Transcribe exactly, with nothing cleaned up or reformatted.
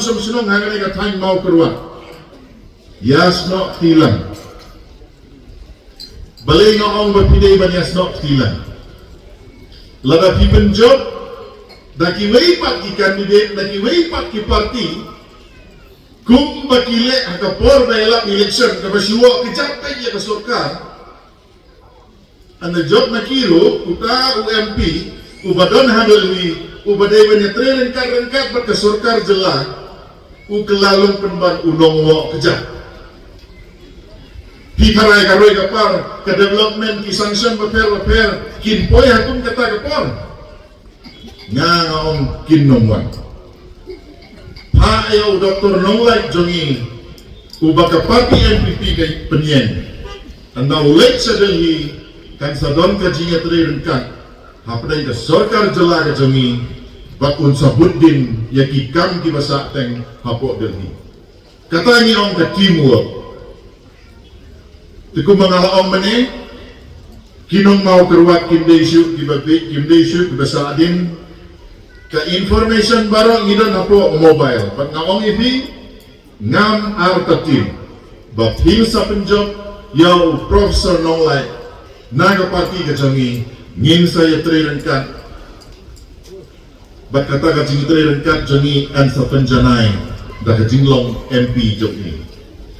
Shnong shnong ha kane ka thaiñ Mawkyrwat, ïasnoh kti lang. Balei nga ong ba phi dei ban ïasnoh kti lang? Lada phi pynjop da kiwei pat ki candidate, da kiwei pat ki party, kumba ki leh ha ka por ba ïalap election, kaba shu ïoh kjat peit ïa ka sorkar. Hynda jop na ki ruh, uta u M P uba don ha Delhi, uba dei ban ïatrei ryngkat ryngkat bad ka sorkar jylla, u kylla long pynban u nongwoh kjat. Phi tharai ka roi ka par, ka development, ki sanction bapher bapher kin poi ha kum kata ka por? Nga, nga ong kin nym wan. Phah ïa u Doktor Nonglait jong ngi, uba ka party N P P ka pynïeng. Hynda u leit sha Delhi, kan sa don ka jingïatrei ryngkat hapdeng ka sorkar jylla ka jong ngi, bad un sa bud dien ïa ki kam kiba sah teng hapoh Delhi. Kata ngi ong ka teamwork. Te kumba nga la ong mynne, ki nong Mawkyrwat kim dei shuh kiba bieit, kim dei shuh kiba sahdien. Ka information baroh ngi don hapoh mobile. Bad nga ong ïa phi, ngam artatien ba phin sa pynjop ïa u Professor Nonglait na ka party ka jong ngi, ngin sa ïatrei ryngkat. Bad kata ka jingïatrei ryngkat jong ngi yn sa pynjanai da ka jinglong M P jong ngi.